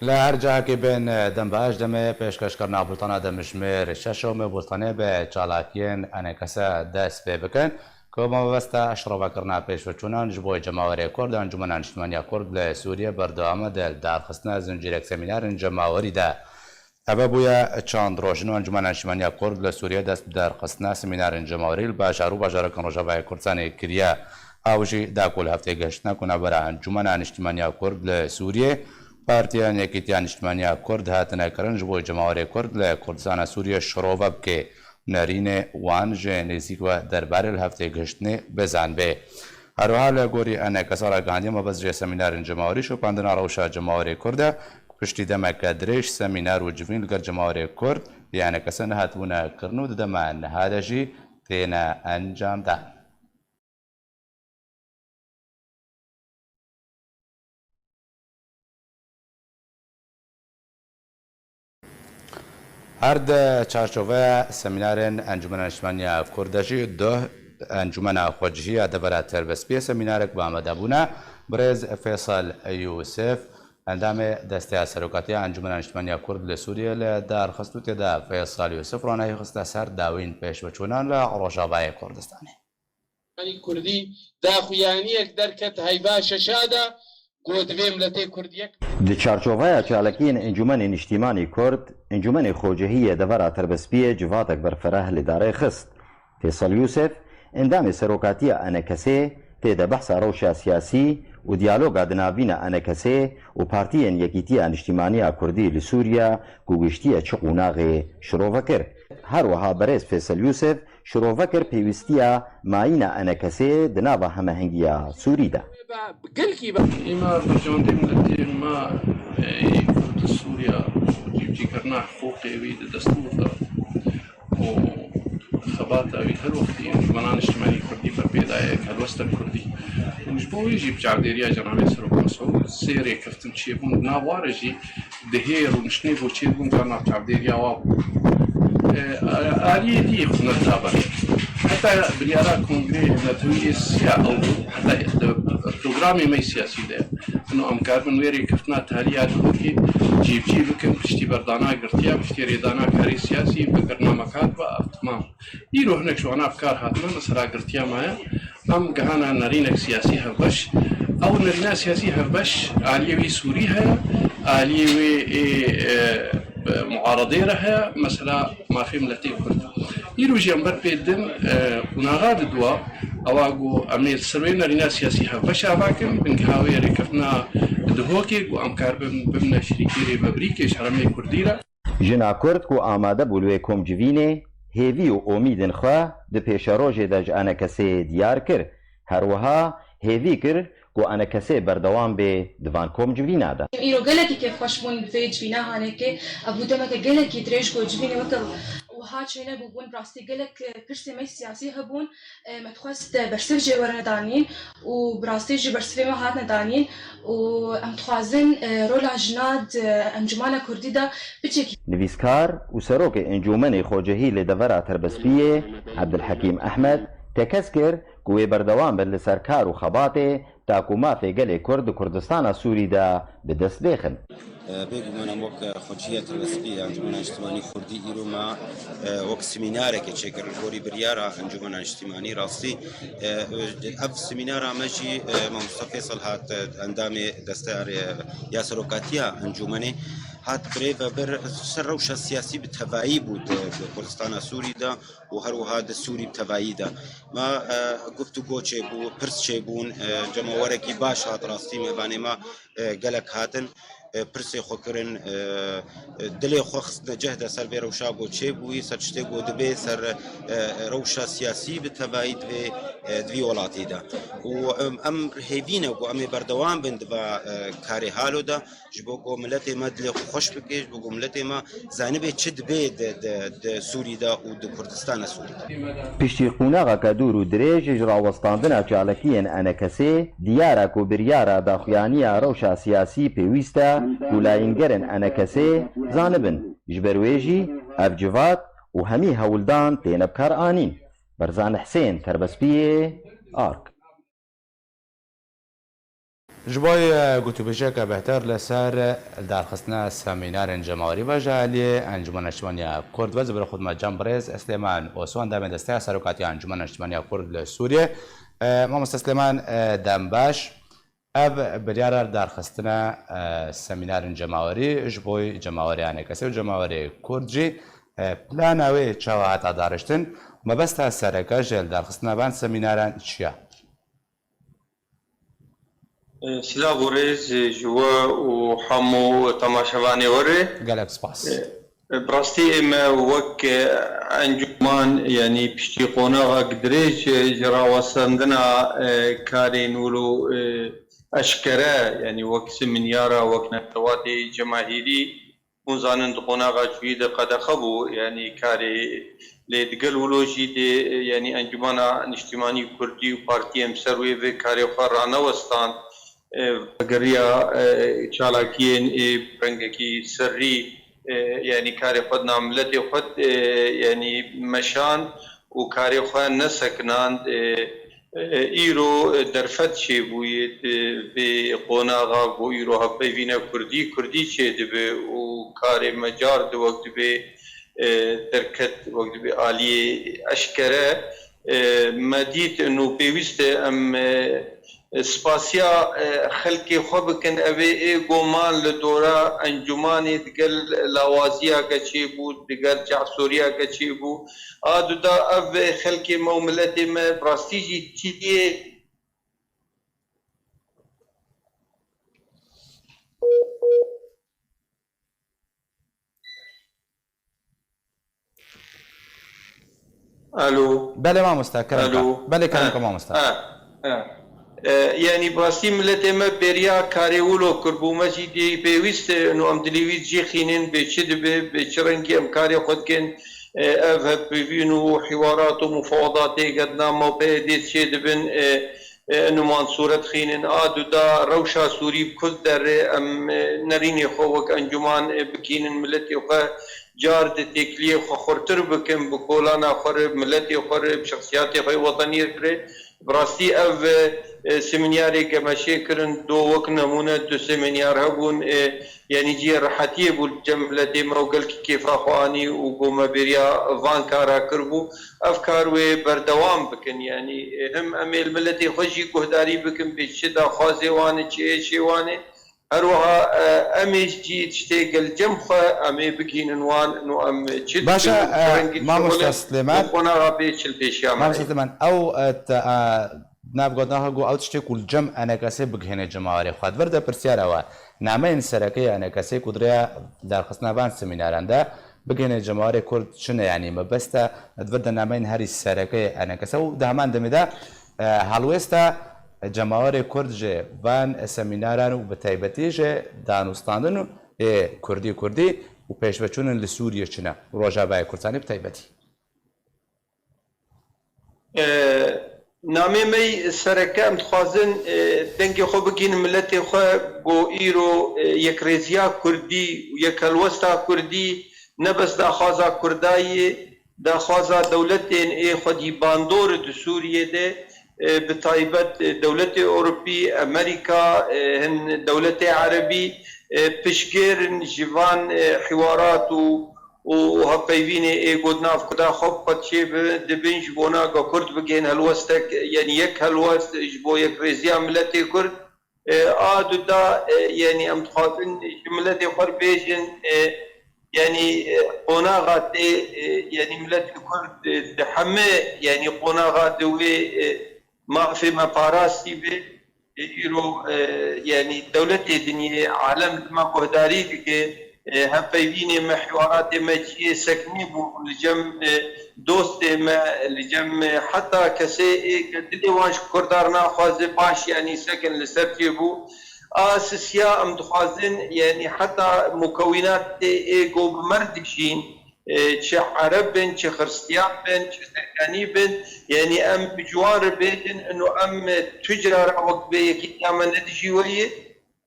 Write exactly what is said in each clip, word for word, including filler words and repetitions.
Li her cihekê bên dem baş, demê pêşkêşkirina bultana demjimêr şeş û me bultanê bi çalakiyên enekese dest pê bikin ku mebesta şirovekirina pêşveçûnan ji bo cemawerê Kurd, Encûmena Niştimaniya Kurd li Sûriyê berdewam e di darxistina zincîrek semînerên cemawerî de. Eve bûye çand roj û Encûmena Niştimaniya Kurd li Sûriyê dest bi darxistina semînerên cemawerî li bajar û bajarokên Rojavayê Kurdistanê kiriye. Ew jî da ku li heftê gihiştine ku navbera Encûmena Niştimaniya Kurd li Sûriyê, partiyên Yekîtiya Niştimaniya Kurd hatine kirin ji bo cemawerê Kurd li Kurdistana Sûriyê şirove bike. Nerînê wan ji nêzîk ve derbarê li heftê gihiştinê bizanbê. Her wiha li gorî enekesa ragihandiya mebest ji semînerên cemawerî şopandina rewşa cemawerê Kurd e. Piştî demeke dirêj semîner û civîn li gel cemawerê Kurd yê enekese nehatibûne kirin û di dema niha de jî têne encamdan. Her di çarçoveya semînerên Encûmena Niştimaniya Kurd de jî duh Encûmena Xwecihî ya Devera Terbestbî yê semînerek bi amade bûne. Birêz Feysel Yûsif, endamê Desteya Serokatiya Encûmena Niştimaniya Kurd li Sûriyê li dar xist û tê de Feysel Yûsif ronahî xiste ser dawîn pêşveçûnan li Rojavayê Kurdistanê. Kurdî daxuyaniyek derket heyva şeşa de, got, divê miletê Kurd yek. Di çarçoveya çalakiyên Encûmenê Niştîmanî Kurd, Encûmenê Xocehî yê Devera Terbestbiyê civatek berfireh li darê xist. Fêsal Yûsef, endamê serokatiya enekesê, tê de behsa rewşa siyasî û diyaloga di navîna enekesê û partiyên Yekîtiya Niştîmaniya Kurdî li Sûriye ku giştiye çi qonaxê şirove kir. Her wiha berêz Fêsal Yûsef şirove kir pêwîstiya mayîna enekesê di nava hemehengiya Sûrî de. Gelkî be. Îma berjewendê miletê me, ê, Kurd Sûriya, cîbicîkirina hiqûqê wî di destûr de û xebata wî her wextî Encûmena Niştimanî Kurdî berpê daye, helwesta Kurdî. Û ji bo wî jî bi çavdêriya Cenabê Serok Mesûd sê rêkeftin çêbûn. Di nav wan re jî dihê rûniştinê bo çêbûn, carna çavdêriya wa bû. E, a-, aliyê dî xwe nedidaber. Heta biryara Kongrê Netewî yê Sîya ew bû, heta di programê me siyasî de. Ino em karibin wê rêkeftina taliya Duhokê cîbicî bikin, piştî berdana girtiya, piştî rêdana karê siyasî, fikirna me kat be, ev temam. Îro hinek ji wana bi kar hatine, mesela girtiya me ye. Em gihana nerînek siyasî hevbeş. Ew nerîna siyasî hevbeş aliyê wî Sûrî heye, aliyê wê ê, e, muaredê re heye, mesela mafê miletê Kurd. Îro jî em ber pê didin, e, qonaxa di dua, ewa ku em ê li ser wê nerîna siyasî hevbeş ava kin, bingeha wê rêkeftina Duhokê ku em karibin bimine şirîkê rêveberîkê ji herêmê Kurdî re. Jina Kurd ku amade bû li wê komcivînê, hêvî û omîdên xwe di pêşerojê de ji enekesê diyar kir. Her wiha hêvî kir ku enekesê berdewam bê di van komcivîna de. Îro gelekî kêfxweş bûn bi vê civîna hanekê. Ev bû demeke gelekî dirêj ku civînê weke wiha çênebûbûn. Bi rastî gelek, e, pirsê me siyasî hebûn. E, me dixwest, e, bersiv jê were danîn û bi rastî jî bersivê me hatine danîn û em dixwazin, e, rola jina di Encûmena Kurdî de biçekî. Nivîskar û serokê Encûmenê Xocehî li Devera Terbestbiyê Ebdulhekîm Ehmed tekez kir ku wê berdewam bin li ser kar û xebatê ta ku mafê gelê Kurd di Kurdistana Sûrî de bi dest bêxin. Bêguman em wek Xwecihîya Terbestbî ya Encûmena Niştimanî Kurdî îro me, e, wek semînarekê çêkir li gorî biryara Encûmena Niştimanî. Rastî, e, ev semînara me jî, e, Mamoste Fêsal hat, e, endamê desteya, e, ya serokatiya Encûmenê hat birêve bir ser rewşa siyasî bi tevayî bû di, di Kurdistana Sûrî de û her wiha di Sûrî bi tevayî de. Me, e, guftûgo çêbû, pirs çêbûn, e, cemawerekî baş hat rastî mêvanê me, e, gelek hatin, e, pirsê xwe kirin, e, e, dilê xwe xistine cih de ser vê rewşa ku çêbûyî, ser tiştê ku dibê, ser, e, rewşa siyasî bi tevayî divê, e, di vî welatî de. Û, em, em hêvî ne ku em ê berdewam bin di va, e, karê halo de, ji bo ku miletê me dilê xwe xweş bike, ji bo ku miletê me zanibe çi dibe di, di, di Sûrî de û di Kurdistana Sûrî de. Piştî qonaxeke dûr û dirêj ji rawestandina çalakiyên enekesê, diyar e ku biryara daxuyaniya rewşa siyasî pêwîst e ku layîngerên enekesê zanibin. Ji ber wê jî ev civat û hemî hewldan têne bi kar anîn. Berzan Husên, Terbestbiyê, Ark. Ji bo, e, gotûbêjeke bêhtir li ser darxistina semînerên cemawerî ve ji aliyê Encûmena Niştimaniya Kurd ve, ji ber xwe me cem birêz Silêman Osman demê desteya serokatiya Encûmena Niştimaniya Kurd li Sûriyê. E, mamoste Silêman, e, dem baş. Ev biryara darxistina, e, semînerên cemawerî ji bo cemawerê ANKSê û cemawerê Kurd jî, e, plana wê çawa hata dariştin? Mebesta sereke ji darxistina van semîneran çi ye? Silav û rêz ji we û hemû temaşevanê we re. Gelek spas. Bi rastî ême wek encûman, yanî piştî qonaxek dirêj ji rawestandina karên wilo eşkere, yanî wek siminyara, wek netewatê cemahîrî, hûn zanin di qonaxa çûyî de qedexe bû, yanî karê lê digel wilo jî dê, yanî Encûmena Niştimanî Kurdî û partiyên bi ser wê vê karê xwe ranewestand. E, vegeriya, e, çalakiyên ê rengekî serrî, e, yanî karê xwe di nav miletê xwe, e, yanî meşand û karê xwe nesekinand. E, e, îro derfet çêbûyê di vê qonaxa ku îro hevpeyvîne kurdî, kurdî çêdibe û karê me car di wek dibê, e, derket, wek dibê aliyê eşkere. E, me dît û pêwîst e em, e, spasiya, e, xelkê xwe bikin. Ev ê, ê goman li dora encûmanê digel lawaziyeke çêbû, digel çavsoriyeke çêbû. A duda ev xelkê me û miletê me bi rastî jî tiyê. Alo. Belê mamoste, kerem ke. Alo. Belê, kerem ke mamoste. Ha, ha. E, yanî bi rastî miletê me bêriya karê wilo kirbû. Me jî dê pêwîst e, û em dilê wî jî xînin bê çi dibe, bê çi rengî em karê xwe dikin. E, ev hevpeyvîn û hiwarat û mufawadatê gedna me pê dê çê dibin. E, e, inu man sûret xînin. A duda rewşa Sûrî bi ku derê em, e, nerînê xwe wek encûman, e, bikînin, miletê xwe car di têkiliyê xwe xurtir bikin, bi kolana xwe re, miletê xwe re, bi şexsiyatê xwe yê wetenî re. Bi rastî ev, e, e, semînarê gemeşê kirin, do wek nemûne du semînar hebûn, e, yanî cihê rehetiyê bû li cem miletê me û gelkî kêfa xwe anî û got me bêriya van kara kiribû. Ev kar wê berdewam bikin, yanî, e, him em ê li miletê xwe jî guhdarî bikin bê çi daxwazê wan e, çi êşê wan e. Her wiha, e, em ê jî tiştê gel cem xwe em ê bigihînin wan û em çi Baş e, dikin, e, çi rengî mamoste dişuxulin, Silêman. Ev qonaxa bê çi li pêşiya me Mamoste heye. Silêman, ew, e, te, e, nav gotina xwe got ew tiştê ku li cem ENKSê bigihêne cemawerê xwe. Di vir de pirsyar ew e. Nameyên sereke ya ENKSê ku di rêya darxistina van semînaran de bigihêne cemawerê Kurd çi ne, yanî mebest e, di vir de nameyên herî sereke ya ENKSê û di heman demê de, e, helwêsta cemawerê Kurd ji van semînaran û bi taybetî ji danûstandin ê Kurdî Kurdî û pêşveçûnin li Sûriyê çi ne û Rojavayê Kurdistanê bi taybetî. E, namê me yî sereke em dixwazin, e, dengê xwe bigihînin miletê xwe, ku îro, e, yekrêziya Kurdî û yekhelwesta Kurdî ne bes daxwaza Kurda ye, daxwaza dewletên ê xwedî bandor di Sûriyê de, e, bi taybet, e, dewletê Ewropî, Amerîka, e, hin dewletê Erebî, e, piştgêr in ji van, e, hiwarat û û hevpeyvînê ê ku di nav Kurda xwe bi xwe çê bi-, dibin, ji bona ku Kurd bigihên helwestek, yanî yek helwest ji bo yekrêziya miletê Kurd. E, a duda, e, yanî em dixwazin ji miletê xwe re bêjin, e, yanî, e, qonaxa tê, e, yanî miletê Kurd, e, di heme, yanî qonaxa di wê, e, mafê me parastî be. Îro, e, yanî dewletê dinyê, alem li me guhdarî dike. E, hevpeyvînê me, hiwaratê me cihê sekinî bû li cem, e, dostê me, li cem, e, heta kesê ê ke dilê wan ji Kurdan naxwaze baş, yanî sekin li ser çêbû. A sisiya em dixwazin, yanî heta mukewînatê ê ku bi me re dijîn, e, çi Ereb bin, çi Xiristiyan bin, çi Serkanî bin, yanî em bi ciwan re bêjin, ino em tu cara wek vê yekîtiya me ne dijî we yê.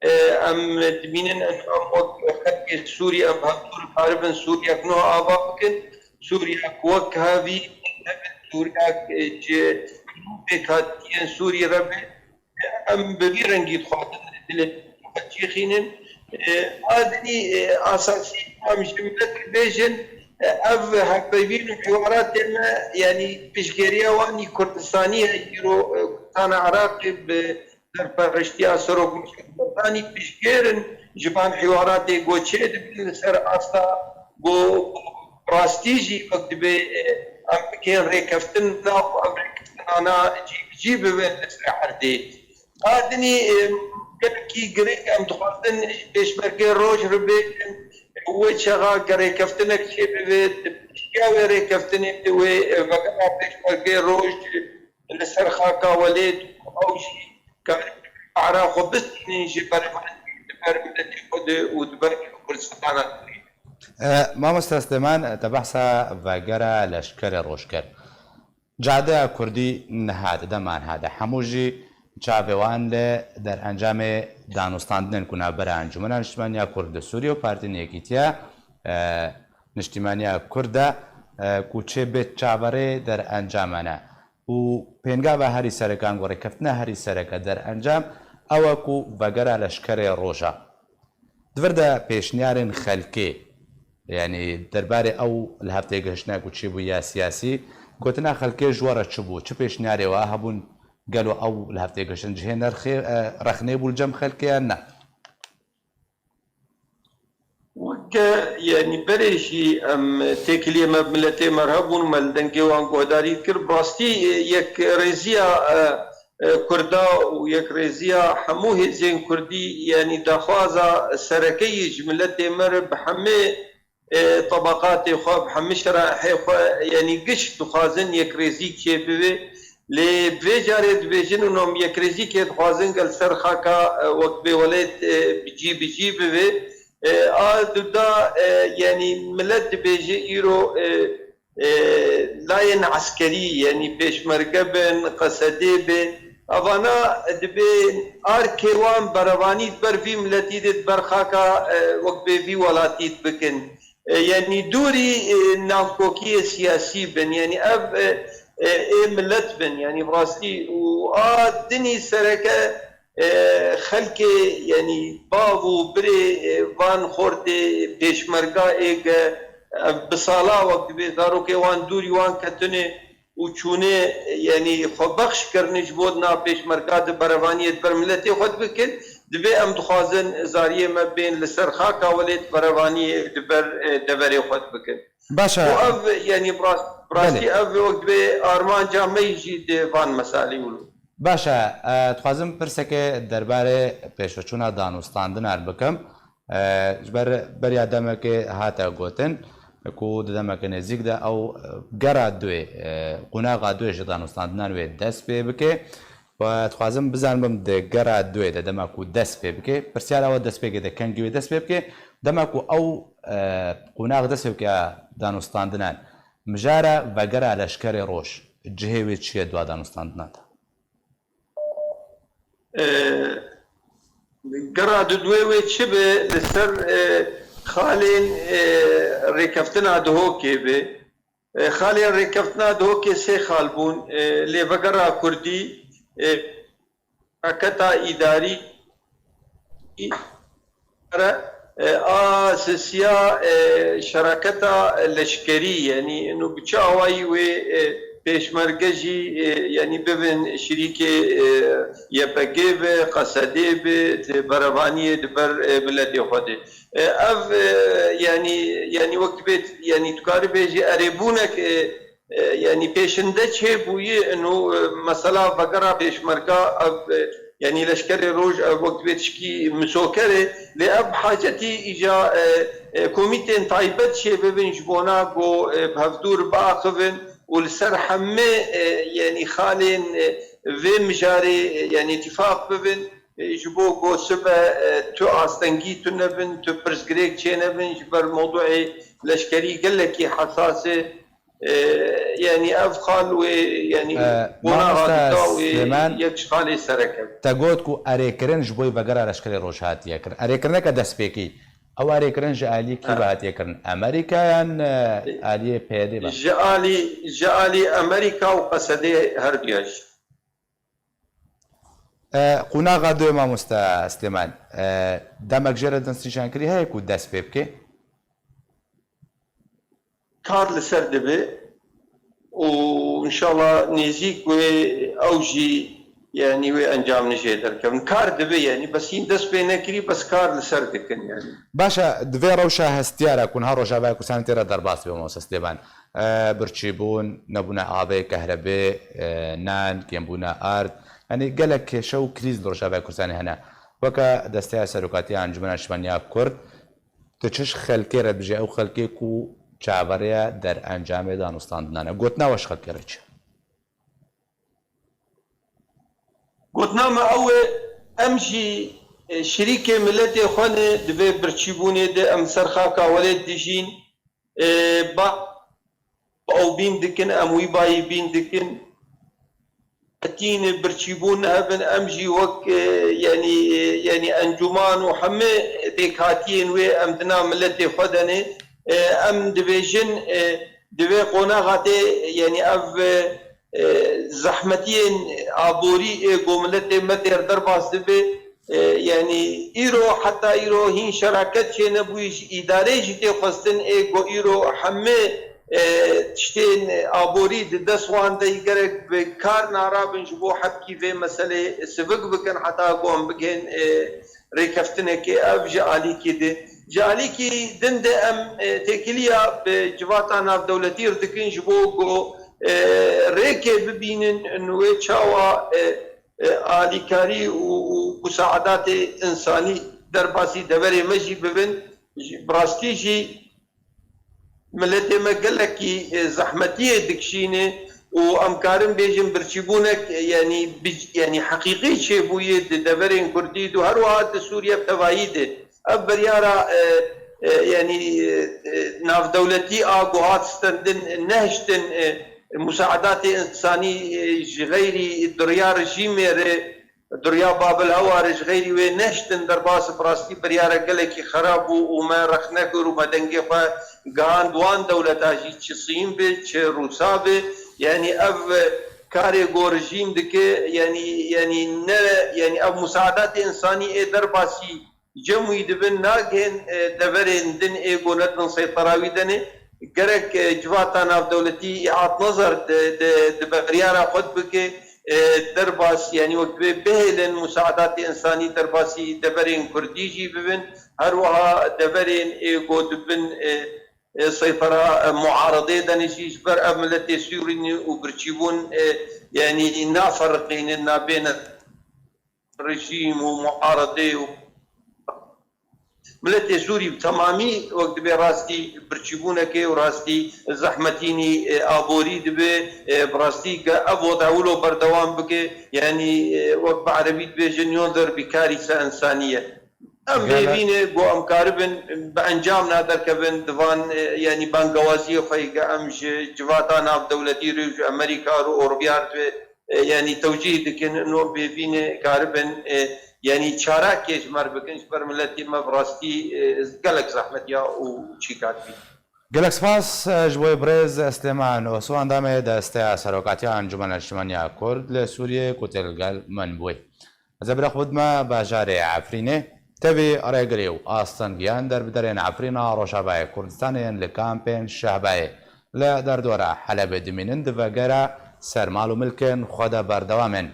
E, em dimînin, ino em wek xelkê Sûrî, em hevdû dikaribin Sûriyek nû ava bikin. Sûriyek wek hevî nebin, Sûriyek, e, ji pêkhatiyên Sûrî re be. Em bi vî rengî dixwazin dilê xwe çêxînin. E, a dinî, e, asasî em ji millet bibêjin, e, ev hevpeyvîn û hîwaratê me, yanî piştgeriya wan î Kurdistanî ye, îro, e, Kurdistana Iraqê bi serpereştiya Serok Murteza Barzanî piştgêr in ji van hîwaratê ku çêdibin li ser asta ku rastî jî wek dibê, e, em bikên rêkeftin nav ev rêkeftinana cî bi cî bibin li ser erdê. A dinî, e, gelekî girîng em dixwazin pêşmergê roj re bêjin, wê çaxa rêkeftinek çêbibe, di piştiya wê rêkeftinê de wê, e, vegera pêşmergê roj li ser xaka welêt û ew jî karibin ara xwe bistînin ji berevandî di ber miletê xwe de û di ber Kurdistana Kurî. E, Mamoste Silêman, te behsa vegera leşkerê roj kir. Cadeya Kurdî niha di dema niha de hemû jî çavê wan li derencamê danûstandinên ku navbera Encûmena Niştimaniya Kurd li Sûriyê û Partiyên Yekîtiya, e, Niştimaniya Kurd de, e, ku çêbê çaverê derencamê ne. Û pêngava herî sereke an ku rêkeftina herî sereke derencam ew e ku vegera leşkerê roja. Di vir de pêşniyarên xelkê, yanî derbarê ew li hev têgihiştina ku çêbûye siyasî, gotina xelkê ji we re çi bû? Çi pêşniyarê we hebûn? Gelo ew li hev têgihiştin cihê nerxê, e, rexnê bû li cem xelkê yan ne? Weke, yanî berê jî em têkiliyê me bi miletê me re hebûn, me li dengê wan guhdarî dikir. Bi rastî, e, yekrêziya, e, e, Kurda û yekrêziya hemû hêzên Kurdî, yanî daxwaza sereke yî ji miletê me re bi hemê, e, tebeqatê xwe, bi hemî şeraihê xwe, yanî giş dixwazin yekrêzî çêbibe. Lê bi vê carê dibêjin û em yekrêzîkê dixwazin gel ser xaka, e, wek bê welêt, e, bi cî bi cî bibe. E, a duda, e, yanî milet dibêje îro, e, e, layên eskerî, yanî pêşmerge bin, qesedê bin, evana dibê arkê wan berevanî di ber vî miletî de, di ber xaka, e, wek bê vî welatî dibikin. E, yanî dûrî, e, navkokiyê siyasî bin, yanî ev, e, e, ê milet bin, yanî bi rastî û a dinî sereke, e, xelkê, yanî bav û birê, e, van xortê pêşmerga ê ge, ev bi sala wek dibê zarokê wan dûrî wan ketine û çûne, yanî xwe bexş kirine ji bo di nav pêşmerga de berevaniyê di ber miletê xwe dibikin, divê em dixwazin zariyê me bên li ser xaka welêt berevaniyê di ber, e, deverê xwe dibikin. Baş e. Û ev, yanî bi rast-, bi rastî Belê. Ev wek divê armanca me jî di van mesalî wilo. Baş e, e, dixwazim pirseke derbarê pêşveçûna danûstandinan bikim. E, ji ber beriya demekê hate gotin ku di demeke nêzîk de ew, e, gera duê, e, qunaxa duê ji danûstandinan wê dest pê bike. Û dixwazim bizanibim di gera duê de dema ku dest pê bike, pirsyara we destpêkê de kengî wê dest pê bike, dema ku ew, e, qunax dest pê bike ya danûstandinan, mijara vegera leşkerê roj, cihê wê çi ye dua danûstandinan de? E, gera di duê wê çi be li ser, e, xalên, e, rêkeftina Dihokê be. E, xalên rêkeftina Dihokê sê xal bûn. E, lê vegera Kurdî, e, şeraketa îdarî, e, a sisiya, e, şeraketa leşkerî, yanî ino bi çi awayî wê, e, pêşmerge jî, e, yanî bibin şirîkê, e, Y P G bi, Qesedê bi, di berevaniyê di ber, e, miletê xwe de. E, ev, e, yanî, yanî wek dibê, yanî tu karî bêjî erêbûnek, e, e, yanî pêşinde çêbûyî, ino, e, mesela vegera pêşmerga ev, e, yanî leşkerê roj ev wek dibê tişkî misoker e, lê ev hacetî îca, e, e, komîtên taybet çêbibin ji bona ku, e, bi hevdûr biaxivin û li ser hemê, e, yanî xalên, e, vê mijarê, e, yanî tîfaq bibin. E, ji bo ku sibe, e, tu astengî tune bin, tu pirsgirêk çênebin, ji ber mewduê leşkerî gelekî hesas e. E, yanî ev xal wê, yanî E, qonaxa Mamoste dida wê Silêman, yek ji xalê sereke. Te got ku erêkirin ji bo vegera leşkerê roj hatiye kirin. Erêkirineke destpêkî. Ew erêkirin ji alî kî Ha. ve hatiye kirin? Amerîka yan, e, aliyê P Y D ve? Ji alî, ji alî Amerîka û Qesedê her duya jî. E, qonaxa duyê mamoste Silêman, e, demek jê re destnîşankirî heye ku dest pê bike? Kar li ser dibe û înşallah nêzîk wê ew jî, yanî wê encamini jê derkevin. Kar dibe, yanî bes hîn dest pê nekirî, bes kar li ser dikin yanî. Baş e, di vê rewşa hestiyar e ku niha Rojavaya Kurdistanê tê re derbas dibe, mamoste Silêman. E, birçîbûn, nebûna avê, kehrebê, e, nan, kêmbûna ard. Yanî gelek kêşe û krîz li Rojavaya Kurdistanê hene. Weke Desteya Serokatiya Encûmena Niştimaniya Kurd, tu çi xelkê re dibêjî, ew xelkê ku çaverêya derencamê danûstandinan e? Gotina we ji xelkê re çi? Gotina me ew e, em jî, e, şirîkê miletê xwe ne di vê birçîbûnê de, em ser xaka welêt dijîn. E, ba ew bîn dikin, em wî bayî bîn dikin. Etîn birçîbûn hebin, em jî wek, e, yanî, e, yanî encûman û hemî pêkhatiyên wê em di nav miletê xwe de ne. E, em dibêjin, e, di vê qonaxa de, yanî ev, e, e, zehmetiyên aborî ê ku miletê me têr derbas dibe, e, yanî îro, heta îro hîn şeraket çênebûyî, ji îdarê jî tê xwestin ê ku îro hemê, e, tiştên aborî di dest wan de yî gerek bi kar narabin ji bo hebkî vê meselê sivik bikin heta ku em bigihên, e, rêkeftinekê ev ji alîkî de. Ji alîkî din de em, e, têkiliya bi civata navdewletî re dikin ji bo ku, e, rêkê bibînin wê çawa, e, e, alîkarî û, û musaedatê însanî derbasî deverê me jî bibin. Ji, bi rastî jî miletê me gelekî, e, zehmetiyê dikişîne û em karin bêjin birçîbûnek, e, yanî bi-, yanî heqîqî çêbûye di deverên Kurdî de û her wiha di Sûriye bi tevayî de. Ev biryara, e, e, yanî, e, e, navdewletî a ku hat stendin, nehiştin, e, musaedatê însanî, e, ji xeyrî duriya rejîmê re, duriya Babil Hewa re ji xeyrî wê nehiştin derbas, bi rastî biryarek gelekî xerab bû û me rexne kir û me dengê xwe gihand wan dewleta jî, çi Sîn be, çi Rûsa be. Yanî ev karê ku rejîm dike, yanî, yanî ne, yanî ev musaedatê însanî ê derbasî cem wî dibin, nagihên, e, deverên din ê ku ne di bin seytera wî de ne. Gerek, e, civata navdewletî îat nezer di, di, di biryara xwe bike, e, derbas, yanî wek divê bihêlin musaedatê însanî derbasî deverên Kurdî jî bibin, her wiha deverên ê ku di bin, e, e, seytera, e, muaredê de ne jî ji ber ev miletê Sûrî ne û birçîbûn, e, yanî naferiqînin, nabêne rejîm û muaredê û miletê Sûrî bi temamî wek dibê rastî birçîbûnekê û rastî zehmetînî, e, aborî dibe, e, bi rastî ge ev weda wilo berdewam bike, yanî, e, wek bi erebî dibêjin yunzir bi karîse insaniye. Em Gele- bêvîne ku em karibin bi encam na derkevin di van, e, yanî bangewaziyê xwe yê ge em ji civata navdewletî re û ji Amerîka re û Ewropa re e, yanî tewcîh dikin, no bêvîne karibin, e, yanî çarakê ji me re bikin, ji ber miletê me bi rastî, e, gelek zehmet ya û çîka dibînin. Gelek spas, e, ji bo birêz Silêman Osman, endamê Desteya Serokatiya Encûmena Niştimaniya Kurd li Sûriyê ku tê li gel min bûyî. Ez ê bi rêxwe bidime bajarê Efrînê. Tevî rêgirê û astengiyan derbiderên Efrîna Rojavayê Kurdistanê yên li kampên Şehbayê li derdora Helebê dimînin di vegera ser mal û milkên xwe de berdewam in.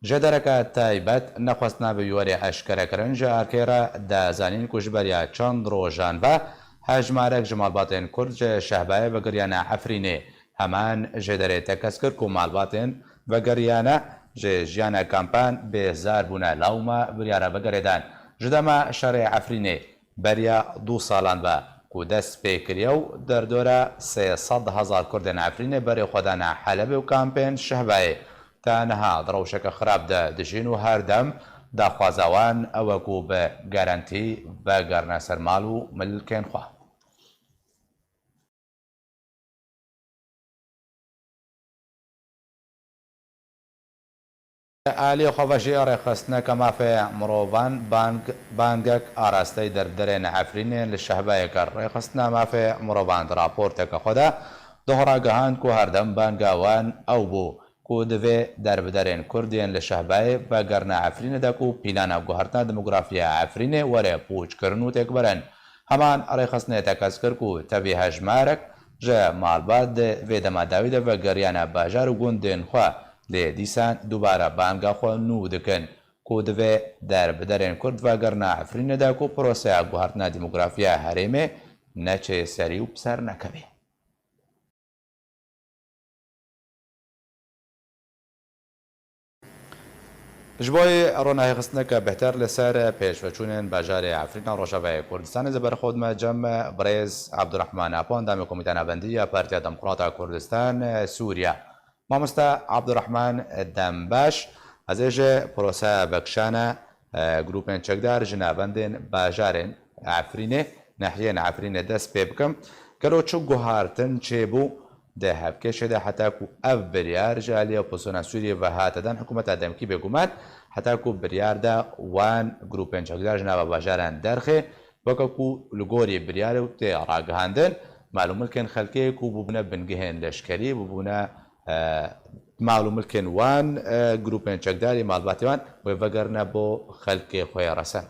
Jêdereke taybet nexwestine bi wî werê eşkerekirin, ji erkê re dizanîn ku ji beriya çend rojan ve hejmarek ji malbatên Kurd ji Şehbayê vegiriyane Efrînê. Heman jêderê tekez kir ku malbatên vegeriyane ji jiyana kampan bêzar bûne, lawma biryara vegerê dan. Ji dema şerê Efrînê beriya du salan ve ku dest pê kiriye û derdora sê sed hezar Kurdên Efrînê berê xwe dane Helebê û kampên Şehbayê. Ta niha di rewşeke xirab de dijîn û her dem daxwaza wan ew e ku bi garantî vegerine ser mal û milkên xwe. Aliyê xwe ve jî rêxistineke mafê mirovan bang, bangek arasteyî derbiderên Efrînê li Şehbayê kir. Rêxistina mafê mirovan di raporteke xwe de doh ragihand ku herdem banga wan ew bû ku divê derbiderên Kurd yên li Şehbayê vegerine Efrînê de ku plana guhertina demografiya Efrînê were pûçkirin û têkbirin. Heman rêxistinê tekez kir ku tevî hejmarek ji malbat di vê dema dawî de vegeriyane bajar û gundên xwe, lê dîsan dubare banga xwe nû dikin ku divê derbiderên Kurd vegerine Efrînê de ku proseya guhertina demografiya herêmê neçe serî û bi ser nekeve. Ji bo ronahêxistineke bêhtir li ser pêşveçûnên bajarê Efrîna Rojavayê Kurdistanê, ez ê berxwe bidime cem birêz Abdurrahman Apo, endamê Komîteya Navendî ya Partiya Demokrata Kurdistan, Sûriye. Mamoste Abdurrahman, dem baş. Ez ê ji proseya vekişana, e, grûpên çekdar ji navendên bajarên Efrînê, nahiyên Efrînê dest pê bikim. Gelo çi guhartin çêbû di hevkêşê de heta ku ev biryar ji aliyê opozisyona Sûriyê ve hate dan hikûmeta demkî bêguman, heta ku biryar de wan grûpên çekdar ji nava bajaran derxê, weke ku li gorî biryarê û tê ragihandin, mal û milkên xelkê ku bûbûne bingehên leşkerî, bûbûne, e, mal û milkên wan, e, grûpên çekdarî, malbatê wan wê vegerine bo xelkê xwe yê resen.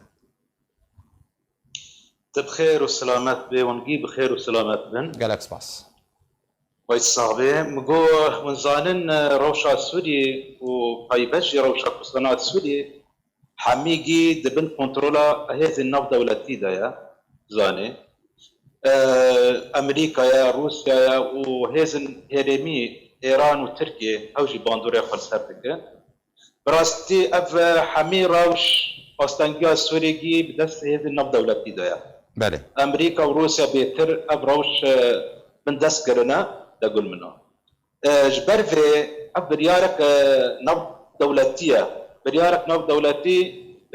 Te bi xêr û selamet bê, hûn gî bi xêr û selamet bin. Gelek spas. Wey sax bê. Min got, hûn zanin, e, rewşa Sûriyê û taybet jî rewşa Kurdistana Sûriyê hemî gî di bin kontrola hêzên navdewletî de ye, zanê. E, Amerîka ye, Rûsya ye û hêzên herêmî Îran û Tirkiye ew jî bandorê xwe li ser dikin. Bi rastî ev, e, hemî rewş astengiya Sûriyê gî bi dest hêzên navdewletî de ye. Belê. Amerîka û Rûsya bêtir ev rewş, e, bin dest kirine, degul min a. E, ji ber vê ev biryarek, e, navdewletî ye. Biryarek navdewletî,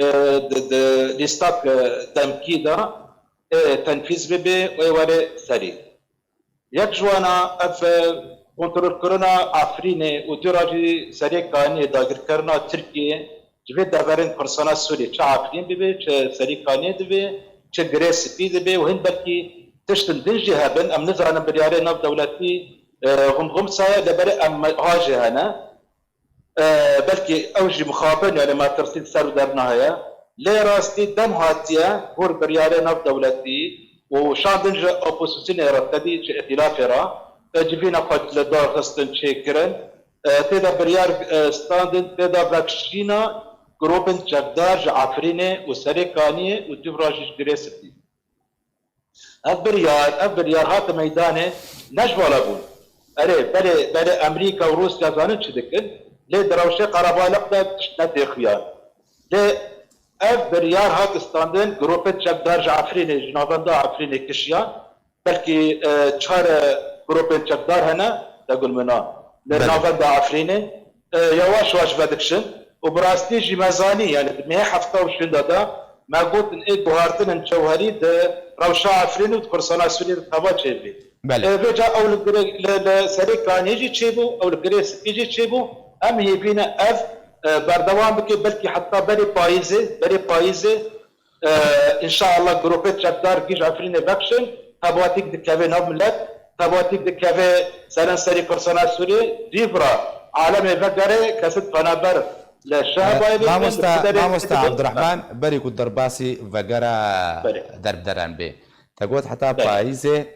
e, di, di lîstak, e, demkî de, e, tenfîz bibe û ê were serî. Yek ji wana ev, e, kontrolkirina Efrînê û dû re jî Serê Kaniyê, dagirkirina Tirkiyê ji vê deverên Kurdistana Sûriyê, çi Efrîn bibe, çi Serê Kaniyê dibe, çi Girê Spî dibe û hin belkî tiştin din jî hebin. Em nizanin biryarê navdewletî, e, xumxumsa ye, lê berê em ha jî hene. E, belkî ew jî mixabin, yani metirsî li ser û derna heye. Lê rastî dem hatiye gor biryarê navdewletî û şandin ji opozisyonê re, tevî ji îtîlafê re, e, civîna xwe li dar xistin, çêkirin. E, tê de biryar, e, standin, tê de vekişîna grûpên çekdar ji Efrînê û Serê Kaniyê û dûv re jî ji Girê Spî. Ev biryar, ev biryar hate meydanê, ne ji vala bûn. Erê, belê, belê Amerîka û Rûsya zanin çi dikin, lê di rewşê qerebalix de tişt netêxiyan. Lê ev biryar hat standin, grûpên çekdar ji Efrînê, ji navenda Efrînê kişiyan. Belkî, e, çar, e, grûpên çekdar hene, degul min a, li Belê. navenda Efrînê. E, yawaş yawaş vedikişin û bi rastî jî me zanî, yani di mehê hefta û şûnda de me gotin ê guhartinên cewherî di rewşa Efrînê û di Kurdistana Sûriyê de teva çêbî. Belê. E, vêca ew li Girê, li, li Serê Kaniyê jî çêbû, ew li Girê Spî jî çêbû. Em hêvî ne ev, e, berdewam bike, belkî heta berê payîzê, berê payîzê, e, înşaallah grûpê çekdar gî ji Efrînê vekişin, tebatîk dikeve nav milet, tebatîk dikeve serenserî Kurdistana Sûriyê, dîv re alemê vegere, kesî penaber li Şehbayê bibin, Mamoste, li Kuderê Mamoste bibin. Abdurrahman, berî ku derbasî vegera Belê. derbderan bê. Te got heta Belê. payîzê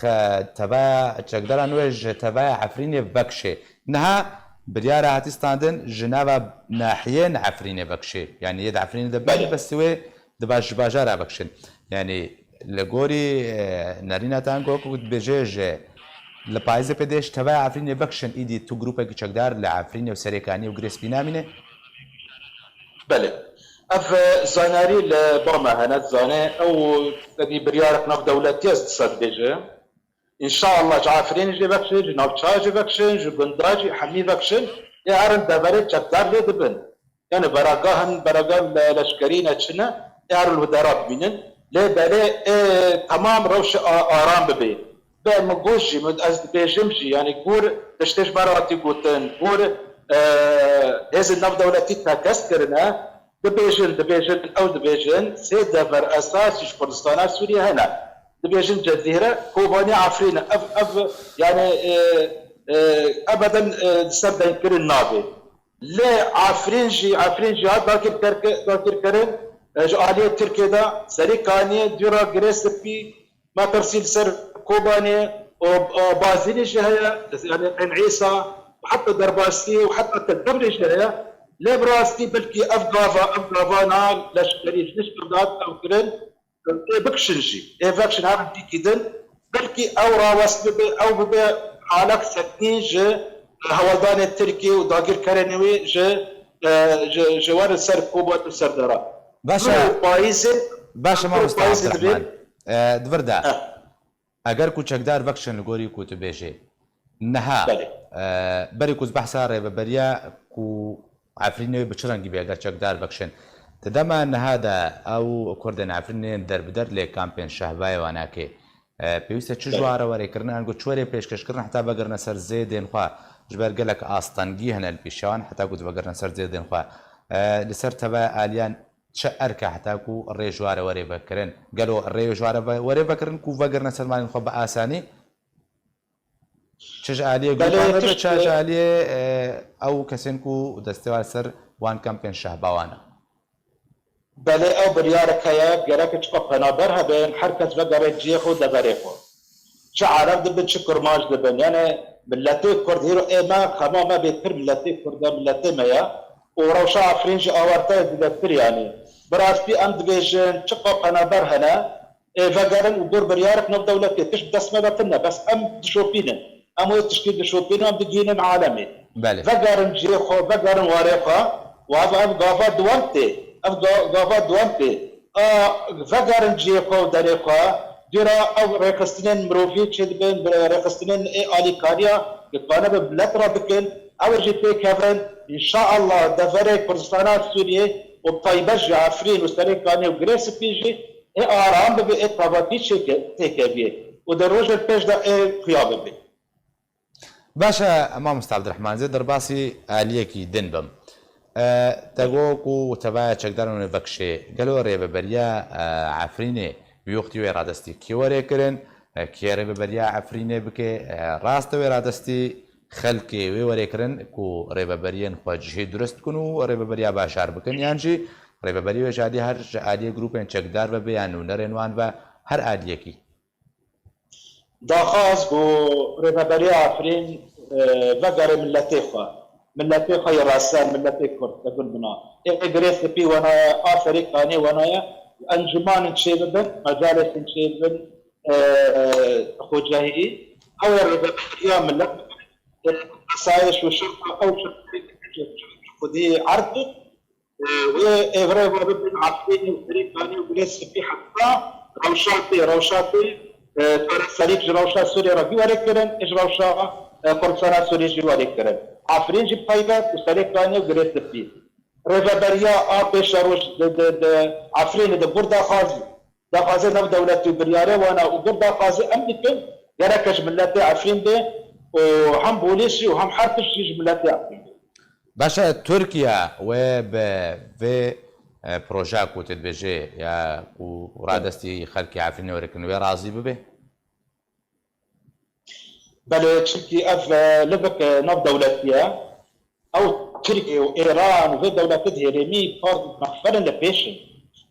xe-, tevaya çekdaran wê ji tevaya Efrînê vekişê. Niha biryara hatî standin ji nava nahiyên Efrînê vekişê. Yani yê di Efrînê de bin, Belê. bes wê di baj-, ji bajara vekişin. Yani li gorî, e, nerîna te ango ku dibêje ji li payîzê pê dê ji tevaya Efrînê vekişin, îdî tu grûpekî çekdar li Efrînê û Serê Kaniyê û Girê Spî namîne? Belê. Ev, e, zanarî li ba me hene, dizane ew tevî biryarek navdewletî ez disa dibêje. Înşaallah ji Efrînê jî vekişin, ji navçeya jî vekişin, ji gunda jî hemî vekişin, ê herin deverê çekdar lê dibin. Yani beragahên, beragahên le-, leşkerî ne çi ne, ê herin li dera bimînin. Lê belê ê temam rewşe a-, aram bibê. Be min got jî, min ez dibêjim jî, yani gor tiştê ji me re hatî gotin, gor, e, hêzên navdewletî tekez kirine, dibêjin, dibêjin, ew dibêjin, sê dever esasî ji Kurdistana Sûriyê hene. Dibêjin Cezîre, Kobanî, Efrîn. Ev, ev, yani, e, e, ebeden, e, li ser dengkirin nabe. Lê Efrîn jî, Efrîn jî hat dagirkerke-, dagirkirin, e, ji aliyê Tirkiyê de, Serî Kaniyê, Dûra, Girê Spî, metirsî li ser Kobanê û, e, Bazînî jî heye, yanî Qên Îsa û heta Derbasî û heta Tel Tebrê jî heye. Lê bi rastî belkî ev gava, ev gavana leşkerî ji nişkevdat ew kirin, ê bikişin jî, ê vekişin her dîkî din, belkî ew rawest bibe, ew bibe halek seknî ji hewldanê Tirkî û dagirkerên wî ji, e, ji, ji wer li ser Kobanê û Serdara. Baş e. Payîzê, Baş e, mamosta payîzê Abdurrahman. dibê. E, di vir de, Heh. eger ku çekdar vekişin li gorî ku tu bêjê, niha, Belê. e, berî ku ez behsa rêveberiya ku Efrînê wê bi çi rengî bê eger çekdar vekişin? Di dema niha de ew Kurdên Efrînê yên derbider lê kampên Şehbayê wana kê, e, pêwîst e çi Belê. ji wan re werê kirin, ango çi werê pêşkêş kirin heta vegerine ser zêdên xwe? Ji ber gelek astengî hene li pêşiya wan, heta ku divegerine ser zêdên xwe. E, li ser tevaya aliyan çi erk e heta ku rê ji wan re werê vekirin? Gelo rê ji wan re ve-, werê vekirin ku vegerine ser malên xwe bi asanî? Çi ji aliyê Belê, grupan re be, tişt, çi ji aliyê, e, ew kesên ku destê wan li ser wan kampên Şehbawan e? Belê, ew biryarek heye, gerek çiqa penaber hebin, her kes vegere cihê xwe û deverê xwe. Çi Ereb dibin, çi Kurmanc dibin. Yanî miletê Kurd, hîro ê me, xema me bê pir miletê Kurd e, miletê me ye. Û rewşa Efrîn jî awarte ye zêdetir yanî. Bi rastî em dibêjin, çiqa penaber hene, ê vegerin û gur biryarek navdewletî, tişt bi dest me de tune, bes em dişopînin. Em wê tiştî dişopînin, em digihînin alemê. Belê. Vegerin cihê xwe, vegerin warê xwe û ev, ev gava duwem tê. Ev ga-, gava duwem tê. A, vegerin cihê xwe û derê xwe. Dûra ev rêxistinên mirovî çêdibin, bi rêxistinên ê alîkariya, dikane bi milet re bikin. Ew ê jî têkevin. Înşaallah deverê Kurdistana Sûriyê û taybet ji Efrîn û Serê Kaniyê û Girê Spî jî ê aram bibe, ê tabatî çêke-, têkeviyê û di rojên pêş de ê xuya bibe. Baş e, mamosta Abdurrahman, zê derbasî aliyekî din bim. E, te got ku tevaya çekdaran wê vekişê. Gelo rêveberiya, e, Efrînê wî wextî wê radestî kê were kirin? E, kê rêveberiya Efrînê bike? E, rast e wê radestî xelkê wê were kirin ku rêveberiyên xwe cihê durust bikin û rêveberiya bajar bikin, yan jî rêveberî wê ji alî her ji aliyê grûpên çekdar ve bê yan nûnerên wan ve her aliyekî? Daxwaz ku rêveberiya Efrîn, e, vegere miletê xwe. Miletê xwe yê resen, miletê Kurd, te gul bina. Ê Girê Spî wena ye, a Serê Kanê wena ye. Encûmanên çêbibin, mecaletên çêbibin, e, e, xwecehî. Ew ê rêveberiya milet, e, asayiş û şerta ew şertê xwedî erd bû. Wê êvrê ve bibin Efrînê û Serê Kanê û Girê Spî heta rewşa tê, rewşa tê, e, çareserî ji rewşa Sûriyê re jî were kirin, ji rewşa, e, Kurdistana Sûriyê jî were kirin. Efrîn jî taybet û Serê Kanê û Girê Spî. Rêveberiya a pêşeroj di, di, di Efrînê de gur daxwazî, daxwazê navdewletî û biryarê wana û gur daxwazê em dikin, gereke ji miletê Efrîn be û hem polîs jî û hem her tişt jî ji miletê Efrîn be. Baş e, Tirkiye wê bi vê, e, projeya ku tu dibêjê ya ku radestî xelkê Efrînê were kirin, wê razî bibe? Belê, çimkî ev, e, livek, e, navdewletî ye. Ew Tirkiye û Êran û vê dewletê di hêrêmî par mexferin li pêş in.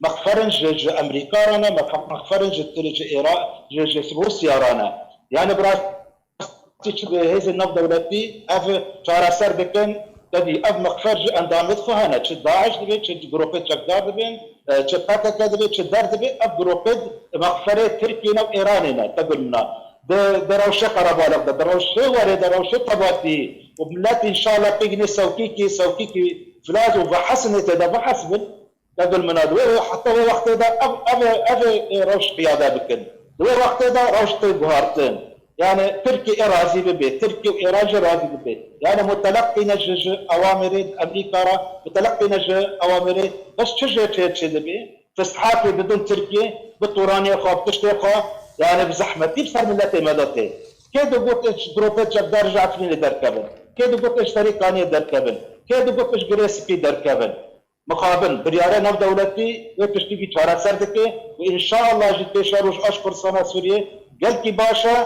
Mexferin ji, ji Amerîka re ne, mex-, mexferin ji Tir-, ji Êra-, ji, ji Rûsya re ne. Yani bi rastî çi bi hêzên navdewletî ev çareser bikin, tevî ev mexfer ji endamêt xwe hene. Çi DAIŞ dibe, çi grûpê çekdar dibin, e, çi P K K dibe, çi der dibe, ev grûpê mexferê Tirkiyê ne û Êranê ne, te gul min a. Di, di rewşê qerebalix de, di rewşê werê de, rewşê tebatî û milet înşallah pêk nê sewkîkî, sewkîkî filaz û vehesinê tê de vehesibin, te gul min a. Di wê, heta wê wextê de ev, ev, ev, e, rewş qiyade bikin. Di wê wextê de rewş tê guhartin. Yani Tirkî ê razî bibe, Tirkî û Êran jî razî bibe. Yani muteleqîne ji, ji ewamirê Amerîka re, muteleqîne ji ewamirê, bes çi jê çê çê dibe? Fistihakê didin Tirkiyê, bi turanê xwe, bi tiştê xwe, yani bi zehmetî bi ser miletê me de tê. Kê digot ji grûpê çekdar ji Efrînê derkevin? Kê digot ji Serê Kaniyê derkevin? Kê digot ji Girê Spî derkevin? Mixabin, biryara navdewletî wê tiştîkî çareser dike û înşallah jî pêşeroj a ji Kurdistana Sûriyê gelkî baş e.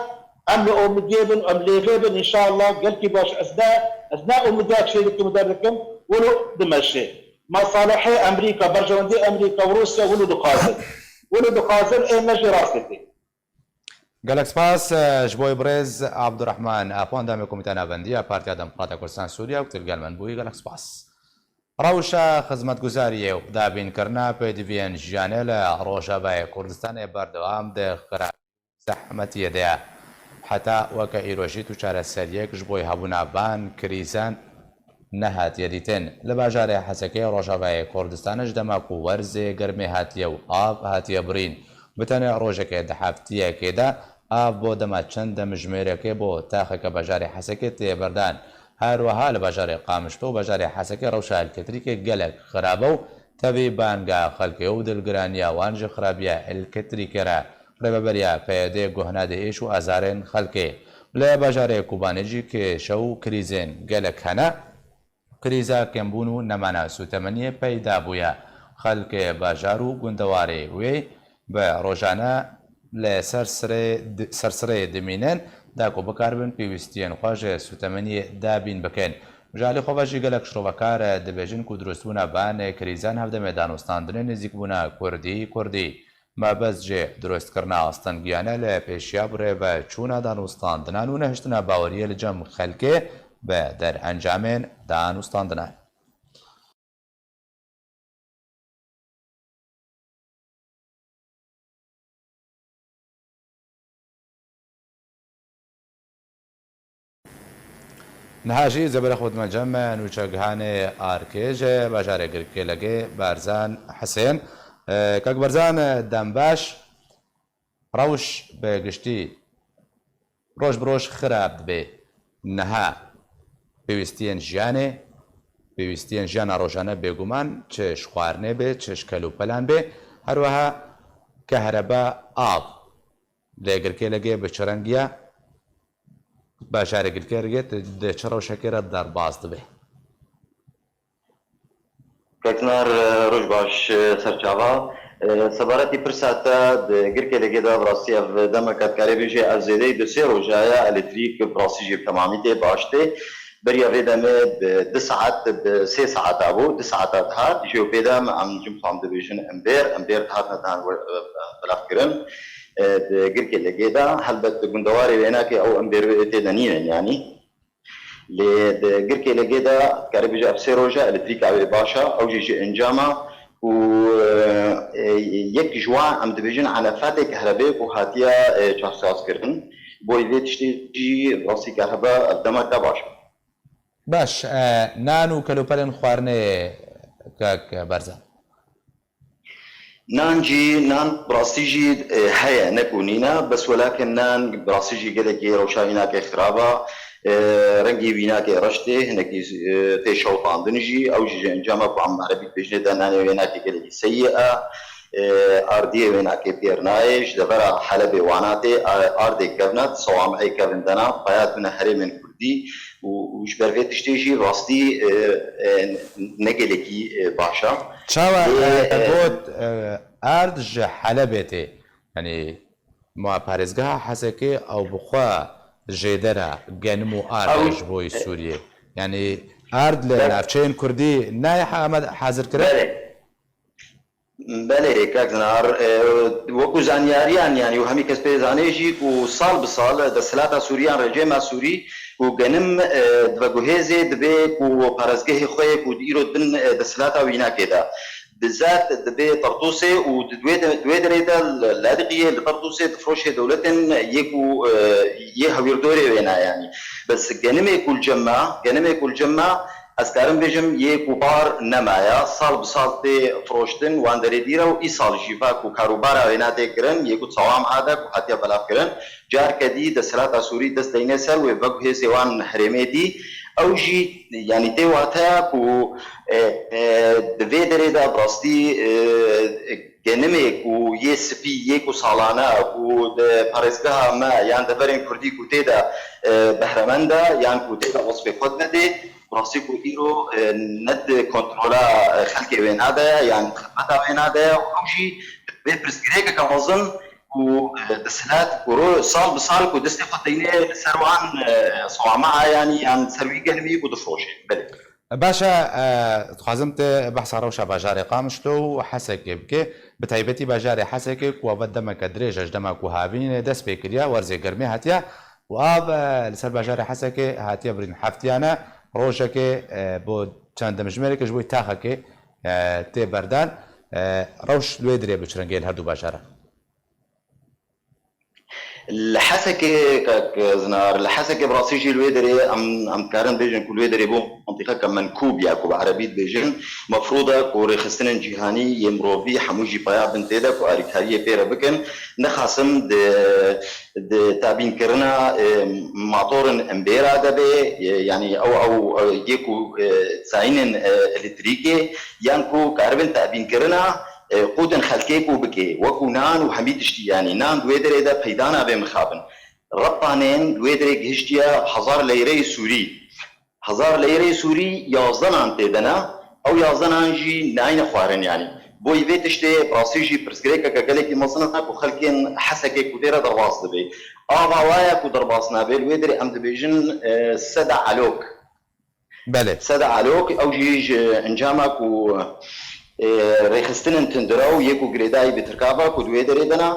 Em li omidiyê bin, em lêvê bin, înşallah gelkî baş. Ez ne, ez ne omidiya çêdikim û derdikim, wilo dimeşê. Mesalihê Amerîka, berjewendiyê Amerîka û Rûsya wilo dixwazin. Wilo dixwazin, ê me jî rastê tê. Gelek spas, e, ji bo birêz Abdurrahman Apo, endamê Komîteya Navendî ya Partiya Demokrata Kurdistan Sûriye û ku tu li gel min bûyî, gelek spas. Rewşa xizmetguzariyê û dabînkirina pêdiviyên jiyanê li Rojavayê Kurdistanê berdewam di xirab zehmetiyê de ye. Heta weke îro jî tu çareseriyek ji bo hebûna van krîzan nehatiye dîtin. Li bajarê Hesekê Rojavayê Kurdistanê ji dema ku werzê germê hatiye û av hatiye birîn, bi tenê rojekê di heftiyekê de av bo dema çend demjimêrekê bo taxeke bajarê Hesekê tê berdan. Her wiha li bajarê Qamişlo û bajarê Hesekê rewşa elektrîkê gelek xirab e û tevî banga xelkê û dilgiraniya wan ji xirabiya elektrîkê re. Rêveberiya P Y D'ê guh nade êş û azarên xelkê. Li bajarê Kobanê jî kêşe û krîzên gelek hene. Krîza kêmbûn û nemana sûtemeniyê peyda bûye. Xelkê bajar û gundewarê wê bi rojane li ser sirê di-, ser sirê dimînin, da ku bikaribin pêwîstiyên xwe ji sûtemeniyê dabîn bikin. Ji alî xwe ve jî gelek şirovekar dibêjin ku dirustbûna van krîzan hevdemê danûstandinê nêzîkbûna kurdî, kurdî. Mebest ji dirustkirina astengiyane li pêşiya birêveçûna danûstandinan û nehiştina baweriyê li cem xelkê bi derencamên danûstandinan. Niha jî zebere xwe dime cem me nûçegihanê Arkê ji bajarê Girkêlegê Berzan Hisên. E, Kak Berzan, dembaş. Rewş bi giştî roj bi roj xirab dibe. Niha pêwîstiyên jiyanê, pêwîstiyên jiyana rojane bêguman çi ji xwarinê bê, çi ji kelûpelan bê, her wiha kehreba, av. Lê Girkêlegê bi çi rengî ye? Bajarê Girkêlegê di çi rewşekê re derbas dibe? Keknar, roj baş, serçava. Sebaretî pirsa te di Girkêlegê de bi rastî ev demeke dikarê bêjê ev zêdeyî du sê roja ye, elektrîk bi rastî jî bi temamî tê, baş tê. Beriya vê demê bi du saet, bi sê saeta bû, du saeta dihat, jê û pê de em, em jim tam dibêjin embêr, embêr dihatine dan we-, belav kirin. Di Girkêlegê de helbet di gundewarê wênakê ew embêr wê tê de nînin, yanî. Lê di Girkêlegê de dikarî bêje ev sê roj e, elektrîka wê baş e, ew jî ji encama ku, e, e, yek ji wan em dibêjin enefetê kehrebê ku hatiye, e, çaksazkirin. Bo vê tiştê jî rastî kehrebe ev demeke baş e. Baş, e, nan û kelûpelên xwarinê, kak Berzan. Nan jî, nan bi rastî jî, e, heye, ne ku nîne, bes welakin nan bi rastî jî gelekî rewşa wînakê xirab e, e, rengî wînakê reş tê, hinekî, e, tê şewitandin jî, ew jî ji encama ku em erebî dibêjinê de nanê wênakê gelekî seyî e, e, ardiyê wênakê pêr nayê, ji devera Helebê wana tê, e, ardê kevna di sewamihê kevin de na, peya tune herêmên Kurdî û, û ji ber vê tiştê jî rastî, e, e, ne gelekî, e, baş e. Çawa, Lê, e, e, got, e, ard ji Helebê tê? Yanî, ma parêzgeha Hesekê ew bi xwe jêdera genim û ard e Ew, ji bo e, Sûriyê. Yanî, ard li Be- navçeyên Kurdî nayê ha-, hazir kirin? Belê. Belê, kak Zinar, e, wekî zanyariyan, yanî, û hemî kes pê zanê jî ku sal bi sal, e, desthilata Sûriyan, rejîma Sûrî ku genim, e, diveguhêzê, dibê ku parêzgehê xwe yê ku îro dibin, e, desthilata wînakê de. Bi zad dibê Tertûsê û di wê de, di wê derê de li Ladiqiyê, li Tertûsê difiroşê dewletên yê ku, e, yê hewîrdorê wêna, yanî. Bes genimê ku li cem me, genimê ku li cem me, Ez karim bêjim, yê ku bar nemaye, sal bi sal tê firoştin, wan derê dîre û îsal jî va ku karûbara wêna tê kirin, yê ku sewam a de ku hatiye belav kirin, carke dî desthilata Sûrî dest deyne ser wê veguhêzê wan herêmê dî. Ew jî, yanî tê wateya ku, e, e, di vê derê de bi rastî, e, genimê ku yê spî, yê ku salane ku di parêzgeha me yan deverên Kurdî ku tê de, e, behremend e yan ku tê de wesfê xwe dide, Rastî ku îro, e, ne di kontrola, e, xelkê wêna de ye, yan xizmeta wêna de ye, û ew jî vê pirsgirêkeke mezin ku, e, desthilat ku ro-, sal bi sal ku destê xwe deyne li ser wan, e, sewamea, yanî yan ser wî gehnimî ku difiroşe. Belê. Baş e, e, dixwazim te behsa rewşa bajarê Qamişlo û Hesekê bike. Bi taybetî bajarê Hesekê ku ava demeke dirêj e ji dema ku havînê dest pê kiriya, werzê germê hatiye û av, e, li ser bajarê Hesekê hatiye birîn. Heftiyane rojekê, e, bo çend demjimêrekê ji bo taxekê, e, tê berdan. E, rewş li wê dirê bi çi rengê li her du bajara? Li Hesekê, kak Zinar, li Hesekê bi rastî jî li wê derê em, em dikarin bêjin ku li wê derê bû mintîqeke menkûb ya ku bi erebî dibêjin. Mefrûd e ku rêxistinên cîhanî yê mirovî hemû jî paya bin tê de ku alîkariyê pê re bikin. Nexasim di, di tabînkirina, e, matorin embêra de be, e, yanî ew, ew, e, yê ku, e, zayînên, e, elektrîkê yan ku karibin tabînkirina e, qûtên xelkê ku bike, wekû nan û hemî tiştî, yanî nan di wê derê de peyda nabe mixabin. Repanên li wê derê gihiştiye hezar leyreyê Sûrî. Hezar leyreyê Sûrî yazde nan tê de ne, ew yazde nan jî nayne xwarin yanî. Boyî vê tiştê bi rastî jî pirsgirêkeke gelekî mezin e ku xelkên Hesekê ku tê re derbas dibe. Ava wa ye ku derbas nabe, li wê derê em dibêjin, e, seda alok. Belê. Seda Alok, ew jî ji encama ku, e, rêxistinên tundrew yê ku girêdayî bi Tirka ve ku di wê derê de ne,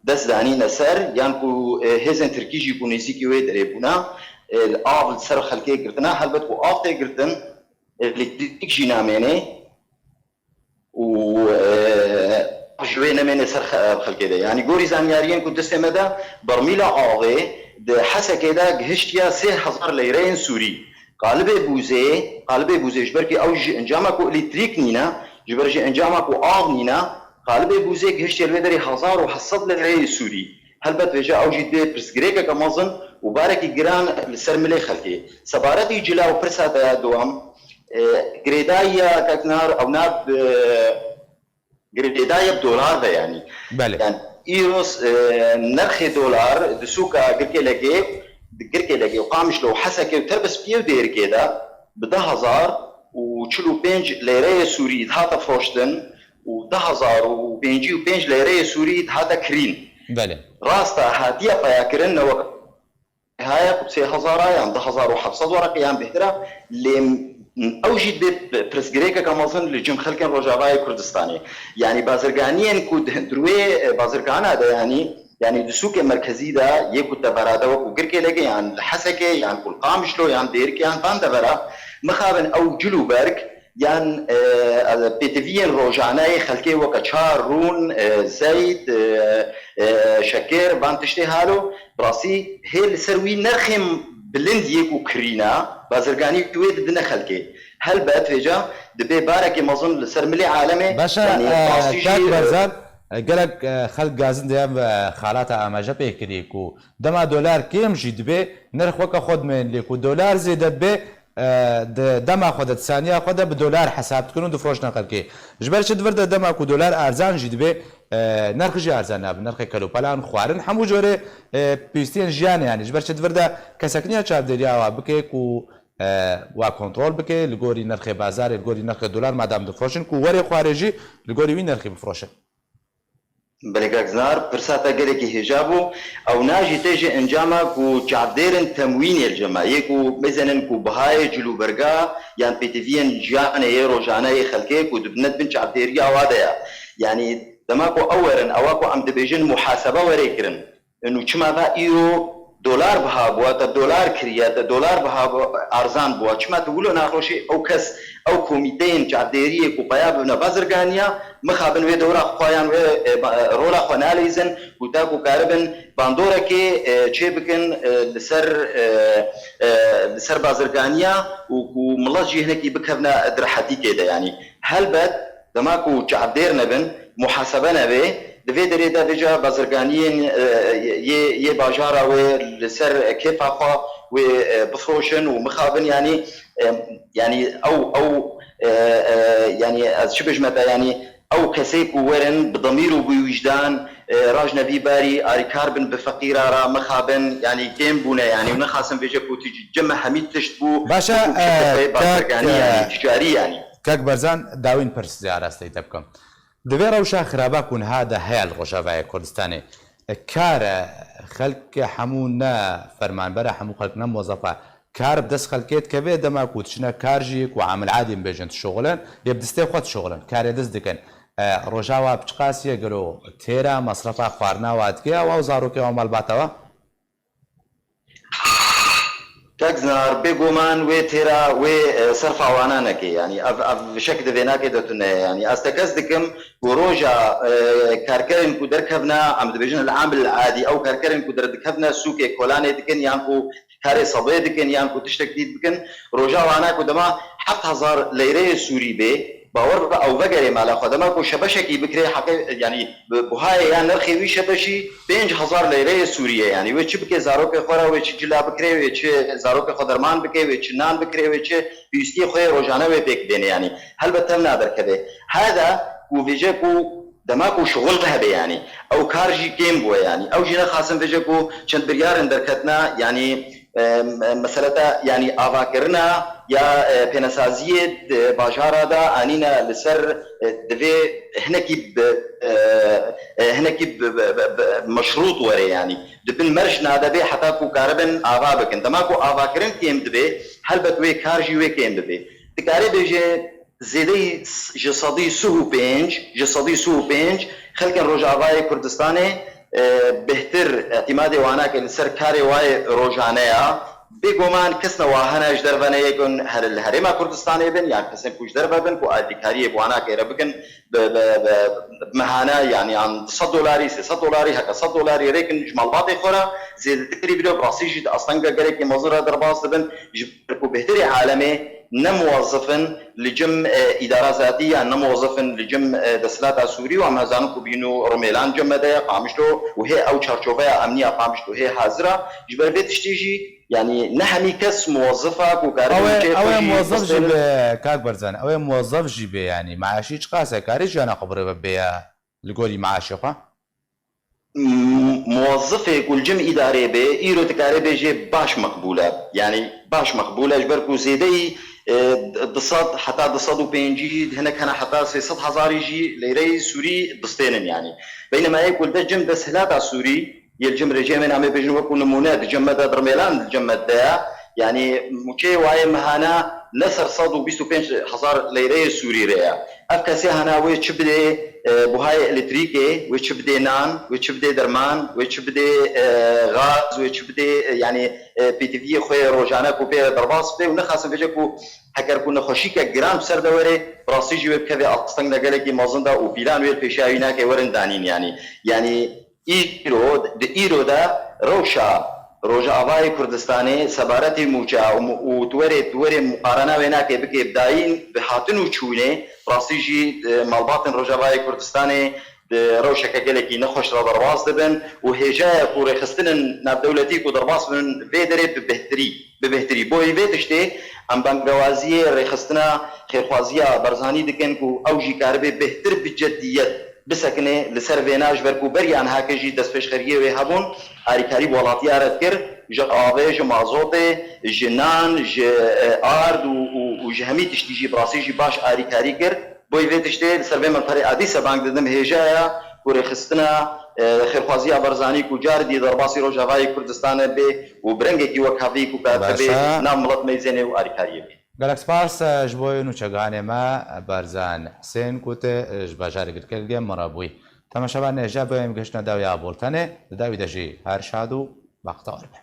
dest danîne ser, yan ku, e, hêzên Tirkî jî ku nêzîkî wê derê bûne, e, li av li ser xelkê girtine, helbet ku av tê girtin, e, elektrîk jî namêne. û, e, ji wê nemêne ser xe-, xelkê de. Yanî gorî zanyariyên ku destê me de bermîla avê di Hesekê de gihiştiye sê hezar leyreyên Sûrî. Qalibê bûzê, qalibê bûzê ji ber ku ew ji encama ku elektrîk nîne, ji ber ji encama ku av nîne, qalibê bûzê gihiştiye li wê derê hezar û heft sed leyreyê Sûrî. Helbet vêca ew jî dibê pirsgirêkeke mezin û barekî giran li ser milê xelkê. Sebaretî cila û pirsa te ya dewam, e, girêdayî ya keknar ew nav, e, girêdayî bi dolar ve yanî. Belê. Yani îro, e, nerxê dolar di sûka Girkêlekê, Girkêlekê û Qamişlo û Hesekê û Terbispiyê û Dêrikê de bi deh hezar û çil û pênc leyreyê Sûrî dihate froştin û deh hezar û pêncî û pênc leyreyê Sûrî dihate kirîn. Belê. Rasta hatiye peyakirin ne wek haya ku sê hezar a yan du hezar û heft sed wereqe yan bêhtir a, lê ew jî dibê pirsgirêkeke mezin li cem xelkên Rojavayê Kurdistanê. Yanî bazirganiyên ku di hundirwê, e, bazirgana de yanî, yanî di sûkê merkezî de yê ku tevera de wekû Girkêlekê yan li Hesekê yan ku li Qamişlo yan Dêrikê yan van devera mixabin ew cil û berg yan, e, pêtiviyên rojane yê xelkê weke çar, rûn, e, zeyt, e, e, şekir, van tiştê halo, bi rastî hê li ser wî nerxên bilind yê ku kirîna, bazirganî wê didine xelkê. Helbet vêca dibê barekê mezin li ser milê alemê, Baş e, yanî e, rastî jî, kak e, Barzan, e, gelek, e, xelk gazin de em, e, xalata amaje pê kirî ku dema dolar kêm jî dibe, nirx weke xwe dimên lê ku dolar zêde dibe, e, di dema xwe de, di saniya xwe de bi dolar hesab dikin û difroşine xelkê. Ji ber çi di vir de dema ku dolar erzan jî dibe, e, nirx jî erzan nabe, nirxê kelopelan, xwarin, hemû corê, e, pêwîstiyên jiyanê, yanî ji ber çi di vir de kesek niya çavdêriya wa bike ku, e, wa kontrol bike, li gorî nirxê bazarê, li gorî nirxê dolar madam difroşin ku werê xwarê jî li gorî wî nirxî bifroşin. Belê kak Zinar, pirsa te gelekî hêja bû. Ew na jî tê ji encama ku çavdêrên temwînê li cem me yê ku mêzenin ku bihayê cilûberga yan pêtiviyên jiyanê yê rojane yê xelkê ku dibine bin çavdêriya wa de ye. Yanî dema ku ew werin, ewa ku em dibêjin muhasebe werê kirin. Û çima va îro dolar biha bûa, te dolar kiriye, te dolar biha bû-, arzan bûa. Çima tu wilo naxweşî ew kes, ew komîteyên çavdêriyê ku peya bibine bazirganiya, mixabin wê dewra xwe yan wê, e, ba-, e, rola xwe naleyzin, ku ta ku karibin bandorekê, e, çê bikin, e, li ser, e, e, li ser bazirganiya û ku milet jî hinekî bikevne di rehetîkê de yanî. Helbet, dema ku çavdêr nebin, muhasebe nebe, di vê derê de vêca bazirganiyên, e, yê, yê bajara wê li ser kêfa xwe wê, e, bifroşin û mixabin, yanî, e, yanî ew, ew, e, e, yanî ez çi bêjime te, yanî ew kesê ku werin bi demîr û bi wîjdan, e, rajnevî barî, alîkar bin bi feqîra re, mixabin, yanî kêm bûne, yanî û nexasin vêca ku tu cem me hemî tişt bû, Baş e, wekû e, şirketê kak, bazirganî, e, yanî ticarî, yanî. Kak Barzan, dawîn pirs zê arasteyî te bikim. Di vê rewşa xiraba ku niha de heye li Rojavayê Kurdistanê, Kar e, xelk hemû ne fermanber e, hemû xelk ne muwezef e. Kar bi dest xelkê dikeve, dema ku diçine kar jî, ku amil adî bibêjin dişoxilin, yê bi destê xwe dişoxilin, karê dest dikin. E, roja wa bi çiqasî ye, gelo têra mesrefa xwarina wa dike, ew, ew zarokê wa malbata wa? Kak Zinar, bêguman wê têra wê, e, serfa wana neke. Yanî ev, ev şek di vê nake de tune ye. Yanî ez tekez dikim ku roja, e, karkerên ku derkevne, em dibêjin el amil adî, ew karkerên ku derdikevne sûkê kolanê dikin yan ku karê sebê dikin yan ku tiştek dî dikin, roja wana ku dema heft hezar leyreyê sûrî bê, bawer bibe ew vegerê mala xwe. Dema ku şebeşekî bikirê, heqê, yanî bi buhayê ya nirxê wî şebeşî pênc hezar leyreyê sûrî ye. Yanî wê çi bike zarokê xwe re, wê çi cila bikirê, wê çi zarokê xwe derman bike, wê çi nan bikirê, wê çi pêwîstiyê xwe yê rojane wê pêk bêne. Yanî helbet tev naderkeve. Heda ku vêje ku dema ku şixul hebe yanî. Ew kar jî kêm bûye yanî. Ew jî nexasin vêje ku çend biryarên derketine yanî, e, meseleta yanî avakirina ya, e, pênesaziyê di bajara de anîne li ser, e, divê hinekî bi, e, e, hinekî bi, bi, bi, bi meşrût were yanî. Di bin merj nadebê heta ku karibin ava bikin. Dema ku avakirin kêm dibe, helbet wê kar jî wê kêm bibe. Dikare bêje, zêdeyî s-, ji sedî sih û pênc, ji sedî sih û pênc xelkên Rojavayê Kurdistanê, e, bêhtir îtîmadê wan nake li ser karê wayê rojane ya. Bêguman kesna wa hene ji derve ne, yê ku her li Herêma Kurdistanê bin, yan kesên ku ji derve bin, ku alîkariyê bi wan nake re bikin, bi, bi, bi, bi mehane, yanî an du sed dolarî, sê sed dolarî, heke sed dolarî rêkin ji malbatê xwe re, zêdetirî bide, bi rastî jî di astenga gelekî mezin re derbas dibin. Ji ber ku bêhtirê alemê ne muwezif in li cem, e, îdara zatî ya ne muwezif in li cem, e, desthilata Sûrî û em zanin ku bîn û Rumêlan cem me de ye, Qamişlo û hê ew çarçoveya emniya Qamişlo hê hazir e. Ji ber vê tiştê jî, yanî ne hemî kes muwezif e ku karibe Ew ê, wî çê ew xwe ê jî muwezif jî bistênin. Be, kak Berzan, ew ê muwezif jî be, yanî maaşî çiqas e, karê jiyana xwe birêve bê ye li gorî maaşê xwe? M-, muwezifê ku li cem îdarê be, îro dikare bêje baş meqbûl e. Yanî baş meqbûl e, ji ber ku zêdeyî, e, du sed heta du sed û pêncî, hinek hene heta sê sed hezarî jî leyreyê Sûrî distênin yanî. Beynema yê ku li de cem desthilata Sûrî, yê li cem rejîmê namê bêjin wekû nimûne di cem me de, di Rumêlan di cem me de ye. Yanî mûçeyê wayê mehana ne ser sed û bîst û pênc hezar leyreyê Sûrî re ye. Ev kesê hene wê çi bidê, e, buhayê elektrîkê, wê çi bidê nan, wê çi bidê derman, wê çi bidê, e, gaz, wê çi bidê, e, yanî, e, pêtiviyê xwe yê rojane ku pê re derbas bidê û nexasin bêje ku heger ku nexweşîke giran bi ser de were, bi rastî jî wê bikeve astengda gelekî mezin de û pîlan wê li pêşiya wî nake werin danîn yanî. Yanî îro, di îro de rewşa Rojavayê Kurdistanê sebaretê mûça û mu-, û tu werê, tu werê muqarena wê nake bike bi dayîn, bi hatin û çûnê, rastî jî, e, malbatên Rojavayê Kurdistanê di rewşeke gelekî nexweş re derbas dibin û hêjaya ku rêxistinên navdewletî ku derbas bin vê derê bi bêhtirî, bi bêhtirî. Bo vê tiştê em bangewaziyê rêxistina xêrxwaziya Barzanî dikin ku ew jî karibe bêhtir bi ceddiyet bisekine li ser vêna, ji ber ku beriya niha ke jî destpêşxeriyê wê hebûn, alîkarî bi welatiya re dikir, ji avê, ji mazotê, ji nan, ji, e, ard û, û, û ji hemî tiştî jî bi rastî jî baş alîkarî kir. Bo vê tiştê li ser vê minterê a dîsa bang didim, hêja ye ku rêxistina, e, xêrxwaziya Barzanî ku car dî derbasî Rojavayê Kurdistanê bê û bi rengekî wek havî ku katibe Başa. nav milet meyzênê û alîkariyê bê. Gelek spas, e, ji bo nûçeganê me, e, Barzan Husên ku tu, e, ji bajarê Girkê li gel me re bûyî. Temaşevanê hêja bûyî em gihiştine dawiya boltenê, di dawî de jî her şad û bextewar be.